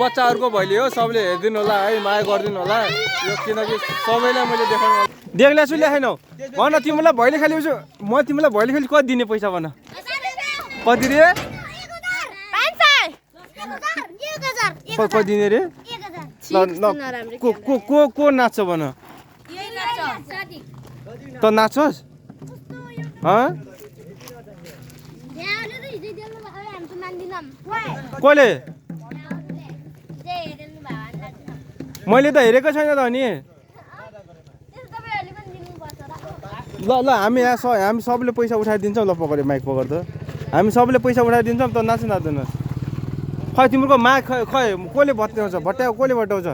बच्चाहरुको भैली हो सबले हेर्दिनु होला है माया गर्दिनु होला यो किनकि सबैलाई मैले देखाउनु देख्ला छु लेखेनौ भन तिमीलाई भैली खेलेछु म तिमीलाई भैली खेली कति दिने पैसा भन कति रे 1000 कति दिने रे को नाच्छ भन त नाच्छस् कसले मैले त हेरेको छैन त अनि ल हामी हामी सबले पैसा उठाइदिन्छौँ ल पक्रे माइक पक्र त हामी सबले पैसा उठाइदिन्छौँ त नाच्नु नाच्दैनस् खै तिम्रो माग खै कसले भट्याउँछ कसले भट्याउँछ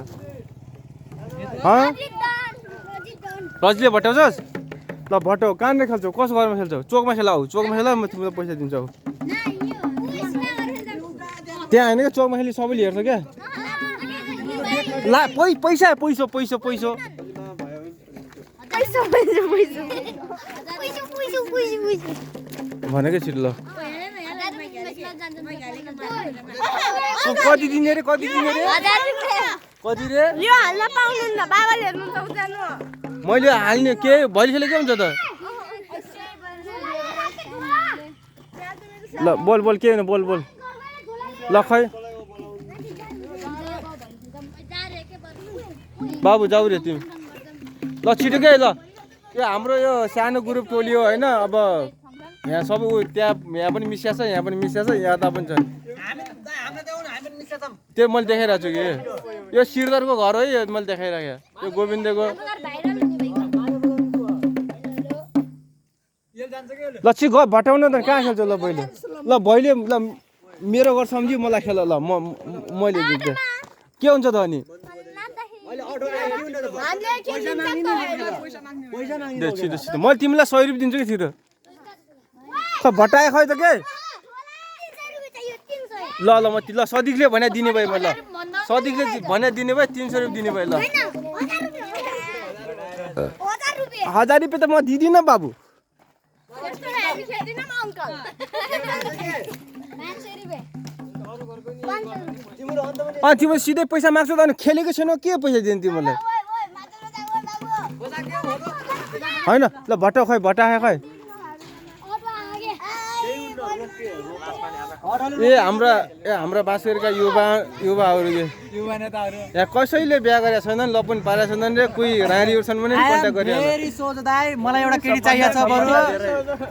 रजले भट्याउँछस् ल भट्याउ कहाँनिर खेल्छौ कस घरमा खेल्छौ चोकमा खेलाऊ चोकमा खेला म तिमीलाई पैसा दिन्छु त्यहाँ होइन क्या चोकमा खेली सबैले हेर्छ क्या ला पैसा पैसा पैसा पैसा भनेकै छिटो ल कति दिने रे कति दिने रे कति रे मैले हाल्ने के भैली खेले के हुन्छ त ल बोल बोल के होइन बोल बोल ल खै बाबु जाऊ रे तिमी ल छिटो के ल यो हाम्रो यो सानो ग्रुप टोलियो होइन अब यहाँ सबै त्यहाँ यहाँ पनि मिसिया छ यहाँ पनि मिसिया छ यहाँ त पनि छ त्यो मैले देखाइरहेको छु कि यो सिरदरको घर हो यो मैले देखाइराखेँ यो गोविन्दको ल छि ग भटाउन त कहाँ खेल्छ ल पहिले ल भैले ल मेरो घर सम्झि मलाई खेल ल मैले जित्दै के हुन्छ त अनि छिटो छिटो मैले तिमीलाई 100 रुपियाँ दिन्छु कि छिटो भटाए खै त के ल ल म ल सदिकले भने दिने भए ल सदिकले भने दिने भए 300 रुपियाँ दिने भए ल 1000 रुपियाँ त म दिदिनँ बाबु तिम्रो सिधै पैसा माग्छ त अनि खेलेको छैन के पैसा दिने तिमीलाई होइन ल भट्टा खै भट्टा खै हाम्रा बाँसुरका युवाहरू यहाँ कसैले बिहा गरेका छैनन् ल पनि पारेका छैनन् रे कोही रानीहरू छन् भने कन्ट्याक्ट गरे फेरि सोच दाइ मलाई एउटा केटी चाहिएको छ बरु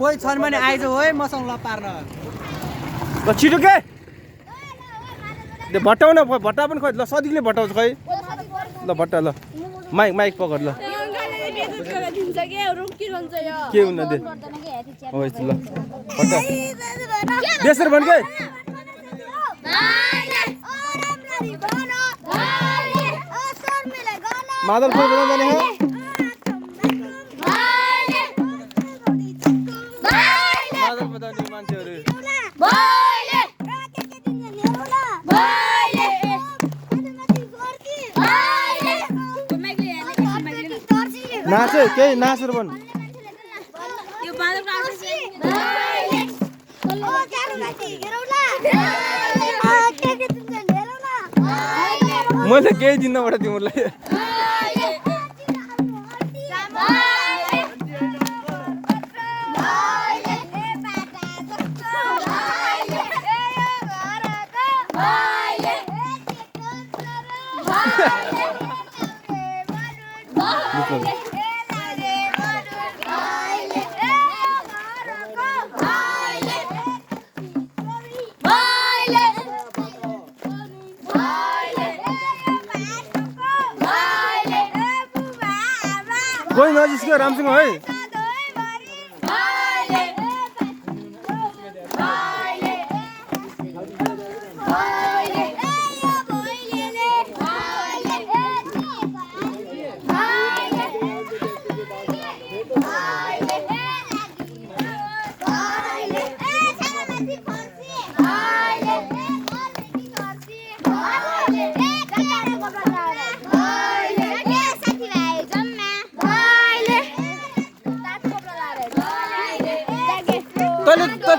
कोही छन् भने आइज है मसँग ल पार्न ल छिटो के भट्टाउन भट्टा पनि खै ल सदिकले भट्टाउँछ खै ल भट्टा ल माइक माइक पकड ल के हुन दे हो ल भट्टा देशर भन के मादल खोइ बजाउन जाने है मादल बजाउने मान्छेहरू नाचे केही नाचेर भन मैले केही दिन्न बडा तिमीलाई कोही नजिस्क्यो रामसँग है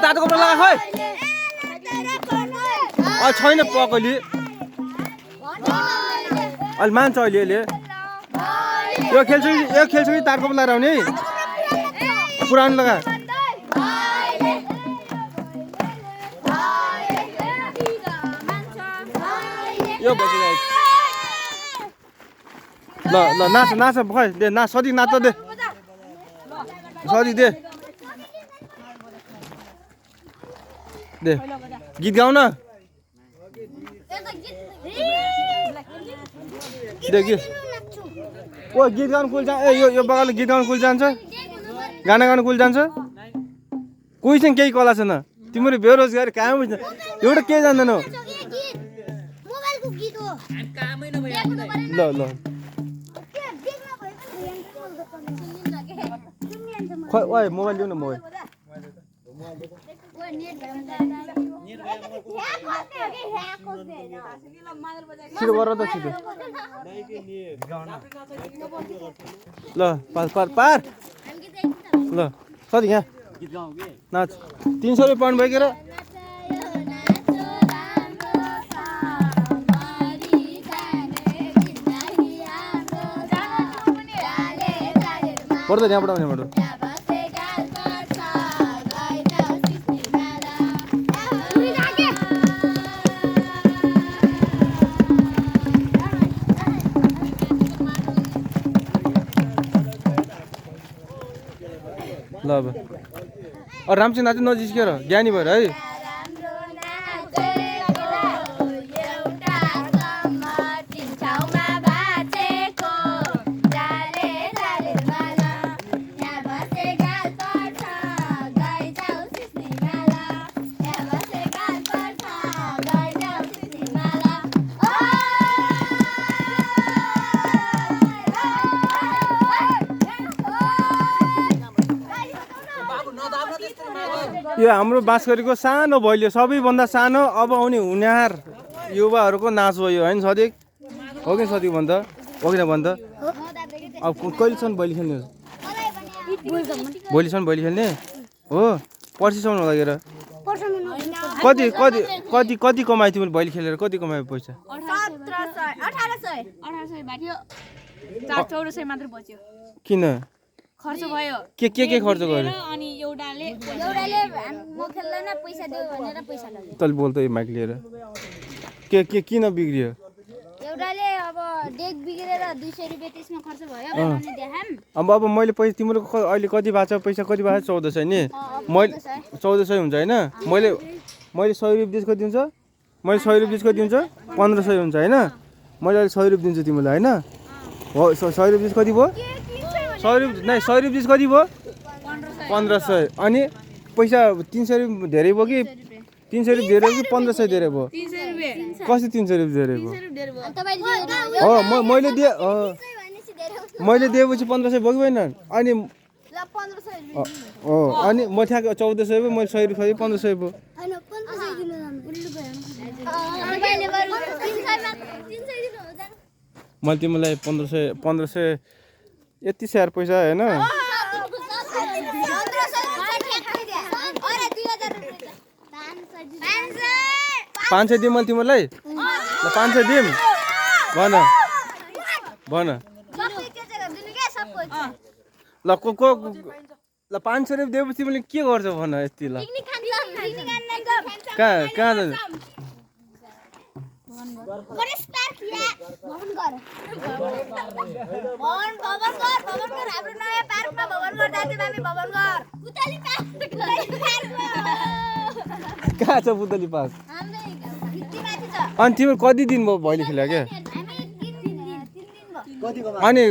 तातो कपडा लगा खै छैन पकली अलि मान्छ अहिले यो खेल्छु कि तारको लगाएर आउने पुरानो लगा यो बसिरहेको ल ल नाच खै दे नाच सदी नाच दे सदी दे गीत गाउन दे गीत ओ गीत गाउनु कुल जान्छ यो बगाले गीत गाउनु कुल जान्छ गाना गाउनु कुल जान्छ कोही चाहिँ केही कला छैन तिम्रो बेरोजगारी कहाँ बुझ्न एउटा के जान्दैनौ ल ल खै ओइ मोबाइल लिउ न मोबाइल छिटो गर त छिटो ल पार ल कति यहाँ नाच 300 रुपियाँ पाउनु भयो के र पर्दैन यहाँबाट आउनेबाट ल अब रामसिंह नाच्नु नजिस्केर ज्ञानी भएर है यो हाम्रो बाँसगढीको सानो भैलो सबैभन्दा सानो अब आउने हुनियार युवाहरूको नाच हो यो होइन सदिक हो कि सदिक भन्छ हो किन भन्छ अब कहिलेसम्म भैली खेल्ने भोलिसम्म भैली खेल्ने हो पर्सिसम्म होला के कति कति कति कति कमायो तिमीले भैली खेलेर कति कमायो पैसा 1400 मात्र बच्यो किन खर्च भयो के खर्च गर्यो अनि एउटाले म खेल्दैन पैसा दियो भनेर पैसा लाग्यो तल बोल त यो माइक लिएर के किन बिग्रियो एउटाले अब डेक बिग्रेर 200 रुपैयाँ त्यसमा खर्च भयो बनाउने देखाम अब मैले पैसा तिम्रो अहिले कति भएको छ पैसा कति भएको छ 1400 नि मैले 1400 हुन्छ हैन मैले 100 रुपैयाँ त्यसको दिन्छु मैले 100 रुपैयाँ त्यसको दिन्छु 1500 हुन्छ हैन मैले अहिले 100 रुपैयाँ दिन्छु तिमीलाई हैन हो 100 रुपैयाँ कति भयो 100 रुपैयाँ नै 100 रुपैयाँ कति भयो 1500 अनि पैसा 300 रुपैयाँ धेरै भयो कि 300 रुपैयाँ धेरै कि 1500 धेरै भयो 300 रुपैयाँ कसरी 300 रुपैयाँ धेरै भयो हो मैले दिएपछि 1500 भयो भएन अनि ल 1500 हो अनि म ठ्याक 1400 भयो मैले 100 रुपैयाँ 1500 भयो हैन 1500 दिनु उल्लु भयो तपाईले बरु 300 दिनु हो जान मैले तिमीलाई 1500 यति स्याहार पैसा हैन 500 दिउँ मैले तिमीलाई ल 500 दिउँ भन ल को ल 500 रुपैयाँ दिएपछि तिमीले के गर्छौ भन यति ल कहाँ जान्छ कहाँ छ पुतली पार्क अनि तिम्रो कति दिन भयो भैली खेल्यो क्या अनि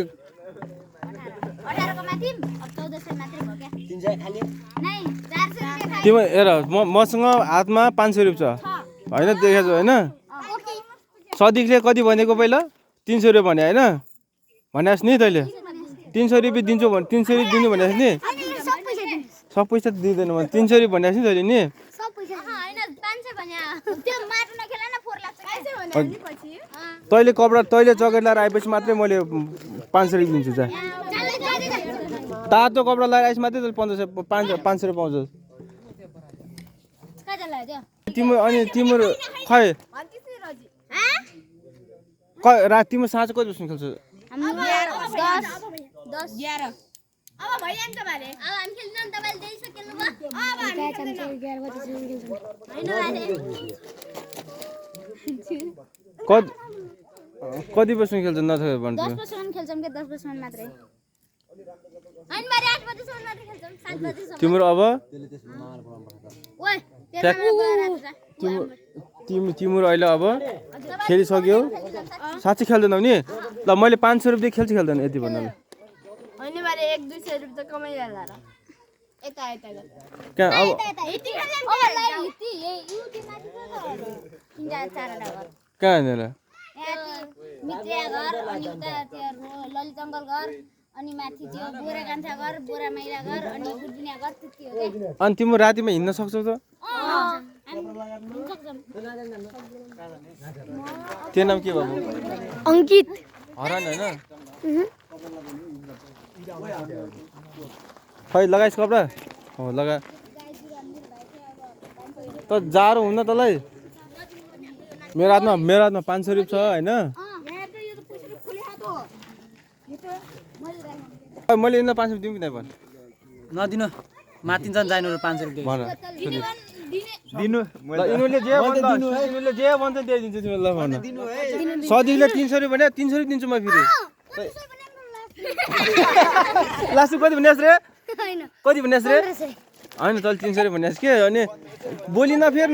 तिम्रो हेर मसँग हातमा 500 रुपैयाँ छ होइन देखेको होइन सदिकले कति भनेको पहिला 300 रुपैयाँ भने होइन भनेस् नि तैँले 300 रुपैयाँ दिन्छु भने 300 रुपैयाँ दिनु भनेस् नि सब पैसा दिँदैन भने 300 रुपैयाँ भनेस् नि तैँले नि तैँले कपडा तैँले जकेट लगाएर आएपछि मात्रै मैले 500 रुपैयाँ दिन्छु जा तातो कपडा लगाएर आएपछि मात्रै तैँले 500 रुपैयाँ पाउँछस् तिम्रो अनि तिम्रो खै तिम्रो साँझ कति बज्नु खेल्छौ? हामी 10 11 अब भइहाल्छ बाले अब हामी खेल्छौँ नि तपाईले देइसक्नु भयो अब हामी 11 बजेसम्म खेल्छौँ हैन बाले कति बज्नु खेल्छौ नथक्यो भन्छु 10 बजेसम्म खेल्छौँ के 10 बजेसम्म मात्रै हैन बाले 8 बजेसम्म मात्रै खेल्छौँ 7 बजेसम्म तिम्रो अब ओइ तेरो तिम्रो अहिले अब खेलिसक्यौ साँच्चै खेल्दैनौ नि ल मैले 500 रुपियाँ खेल्छु खेल्दैन यति भन्नु ल हैन बाले 1-200 रुपैयाँ त कमाइहाल्ला र यता यता क्या अब हिटी खेल्छौँ अब लाइ हिटी युटी माथि छ तिनटा चारवटा घर कहाँ हिँडेर मित्रिया घर अनि उता त्यो ललित अङ्कल घर अनि माथि त्यो बोरा कान्छा घर बोरा माइला घर अनि गुड्दिनिया घर त्यति हो के अनि तिम्रो रातिमा हिँड्न सक्छौ त त्यो नाम के बाबु अंकित हरान हैन खै लगाइस कपडा हो लगा त जाडो हुन्न तँलाई मेरो हातमा 500 रुपियाँ छ हैन मैले यिनलाई 500 रुपियाँ दिउँ कि नै भन नदिनु माथिन्छ जानु 500 रुपियाँ भन दिनु ल यिनीले जे भन्छ त्यही दिन्छु तिमीलाई भन सदिकले 300 रुपियाँ भने 300 रुपियाँ दिन्छु म फेरि लास्ट कति भन्यास रे कति भन्यास रे हैन तल 300 रुपियाँ भन्यास के अनि बोली न फेर न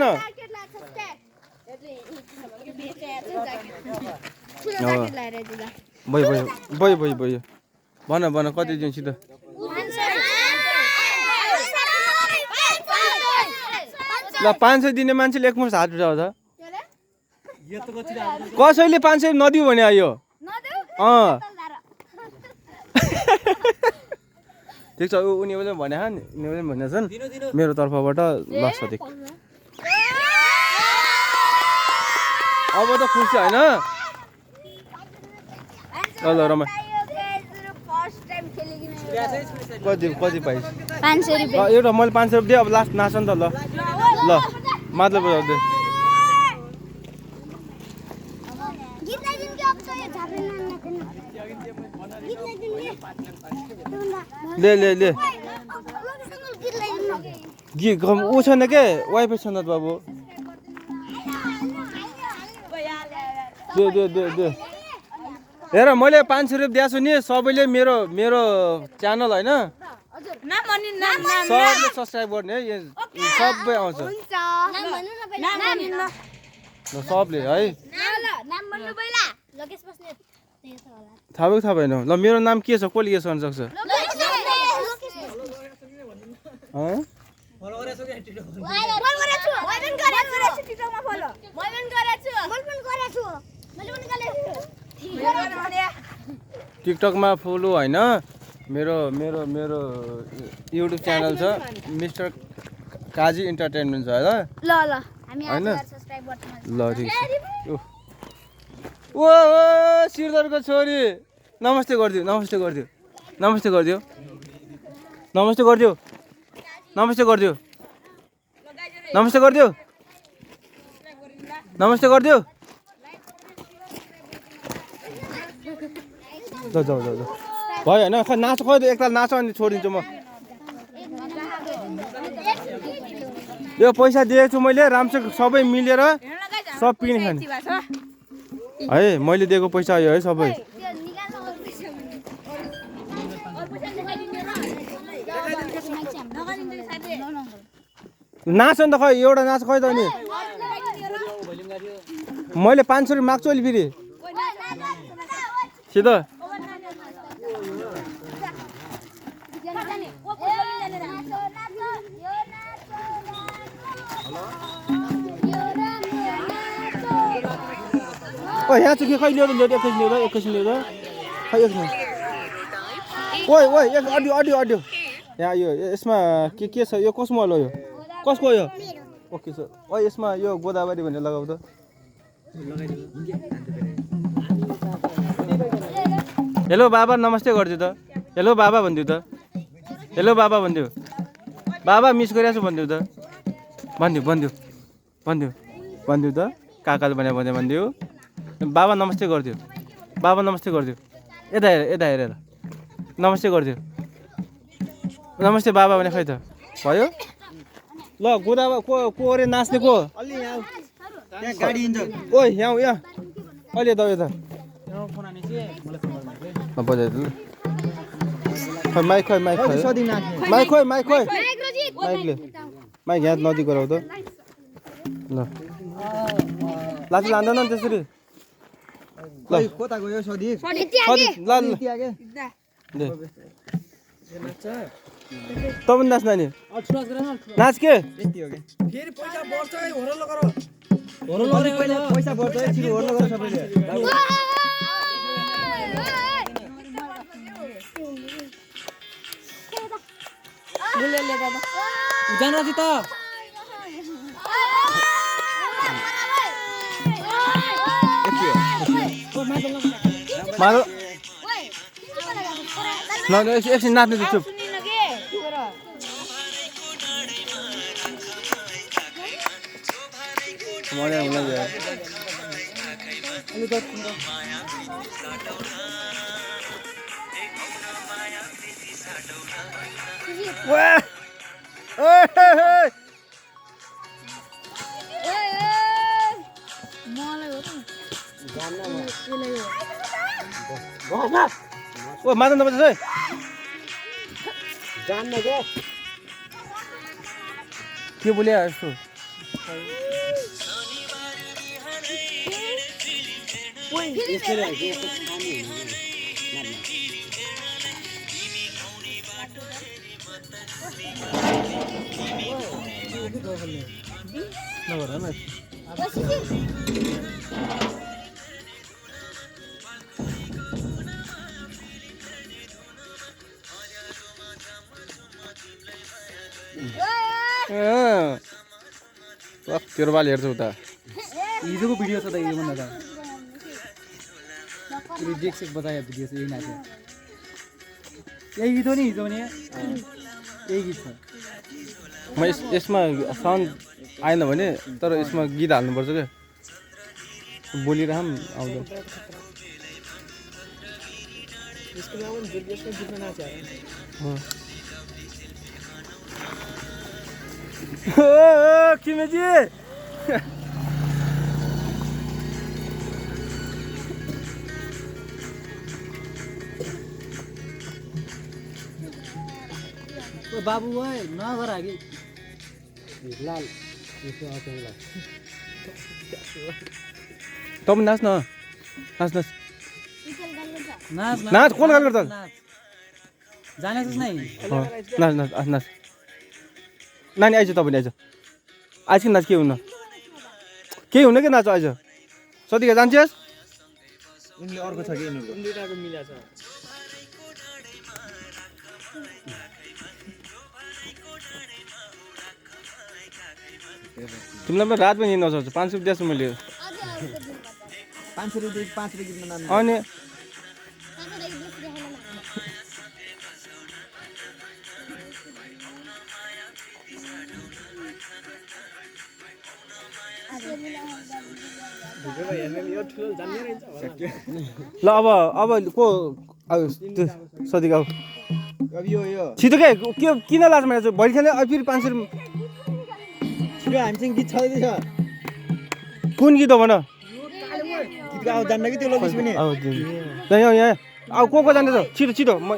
भयो भन कति दिन्छु त ल 500 दिने मान्छेले एकमुठ हात उठाउँछ कसैले 500 नदिउ भने आयो ठिक छ उनीहरूले भने उनीहरूले भनेछन् मेरो तर्फबाट ल सदिक अब त खुसी हैन ल रमा कति पाइस 500 रुपैयाँ एउटा मैले 500 रुपियाँ दिएँ अब लास्ट नाच नि त ल ल मतलब बजाउँदै ले ऊ छैन के वाइफाई छैन त बाबु दे हेर मैले 500 रुपियाँ दिएको छु नि सबैले मेरो च्यानल हैन सबले सब्स्क्राइब गर्ने है सबै आउँछ ल सबले है थाहा भएन ल मेरो नाम के छ कसले गेस गर्न सक्छ टिकटकमा फलो हैन मेरो युट्युब च्यानल छ मिस्टर काजी इन्टरटेनमेन्ट छ हैन ल हामी हैन सब्स्क्राइब गर्छौँ ल ठिक छ ओ सिरदरको छोरी नमस्ते गरिदियो ल जाऊ भयो हैन खै नाच एकताल नाच अनि छोडिदिन्छु म यो पैसा दिएको छु मैले राम्रोसँग सबै मिलेर सब पिने खाने है मैले दिएको पैसा आयो है सबै नाच नि त खै एउटा नाच खै त नि मैले 500 रुपियाँ माग्छु अहिले फेरि सिध यहाँ चाहिँ खै ल्याउँदा एकैछिन ल्याउँदा खै एकछिन ओइ एक अडियो यहाँ यो यसमा के छ यो कसको होला यो कसको यो ओके सर ओइ यसमा यो गोदावरी भनेर लगाऊ त हेलो बाबा नमस्ते गरिदियो त हेलो बाबा भनिदियो त हेलो बाबा भनिदियो बाबा मिस गरिरहेको छु भनिदियो त भनिदियो त काकाले भने भनिदियो बाबा नमस्ते गरिदियो बाबा नमस्ते गरिदियो यता हेरेर नमस्ते गरिदियो नमस्ते बाबा भने खै त भयो ल गोदामा को अरे नाच्ने को अलि यहाँ गाडी हिँड्छ ओ यहाँ अहिले त यता फोन आने चाहिँ मलाई फोन गर्नु बजाइदिनु खै माइक खोइ सधैँ नाच्ने माइक माइकले माइक यहाँ नजिक गराउ त ल लाज लाँदैन नि त्यसरी ल कता गयो सधैँ ल दे त पनि नाच नानी नाच के फेरि पैसा बढ्छ है होरल्लो गर पैसा बढ्छ है छिटो होरल्लो गर सबैले जानु त मारो न एकछिन नाच्ने त चुप मजा आउँछ ओ मादन त बजाउँछ है जान्न के बोले यस्तो तेरो बाल हेर्छौ त हिजोको भिडियो छ त यो भन्दा त डेक सेक बजायो भिडियो छ यही नाच्छ यही गीत हो नि हिजो नि यही गीत छ म यसमा साउन्ड आएन भने तर यसमा गीत हाल्नुपर्छ क्या बोलिरहम आउँदैन किमेजी बाबु नगर कि लाल त पनि नाच न नाच नाच नाच नाच कोन गाल गर्छ जानेछस् नै नाच नाच नाच नानी आइज तपाईँ आइज आइज कि नाच के हुन केही हुन के नाच आइज सतिका जान्छस् उनले अर्को छ कि उनीहरुको मिला छ तिमीलाई पनि रात पनि हिँड्न सक्छ 500 रुपियाँ दिएछु मैले 500 रुपियाँ 5 रुपियाँ नाम अनि ल अब को सदिक अब यो छिटो के किन लाज मारेको छु भोलि खेल्ने फेरि 500 रुपियाँ छिटो हामीसँग गीत छँदैछ कुन गीत हो भन गीतको आवाज जान्न कि त्यो लोकेश पनि यहाँ अब को जाँदैछ छिटो छिटो म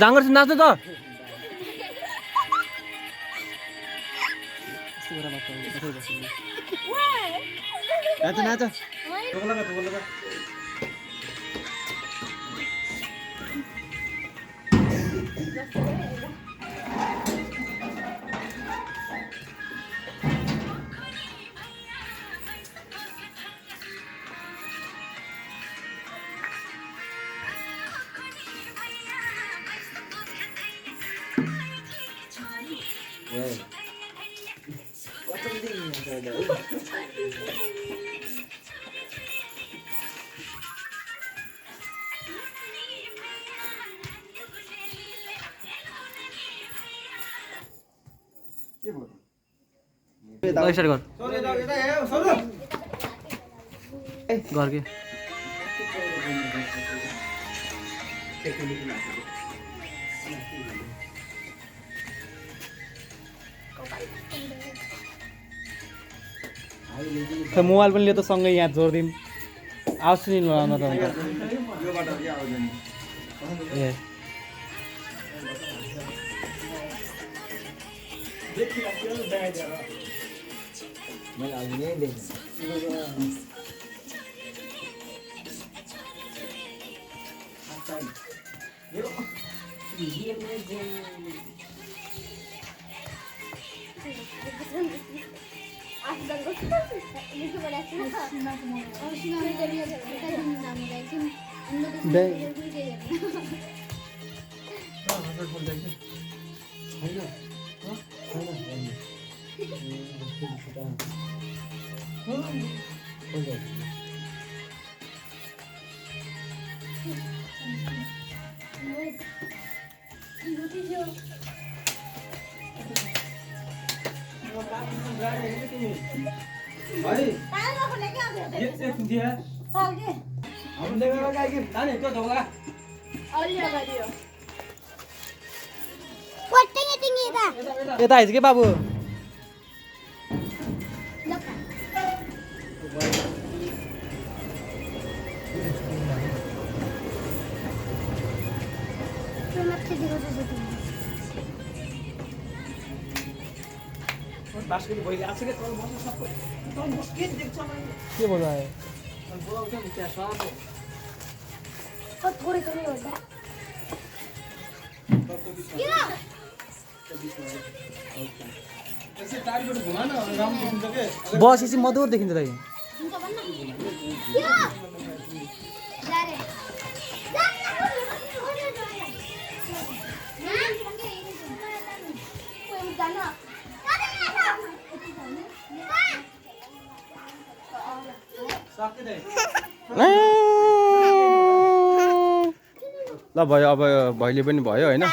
जाँगर चाहिँ नाच्नु त नाच नाच स्टार्ट गर गर के खै मोबाइल पनि लियो त सँगै यहाँ जोडिदिउँ आवाज नि लगाउन त अन्त ए यता आइज के बाबु के बोलायो बस यसै मधुर देखिन्छ दाइ ल भयो अब भैले पनि भयो होइन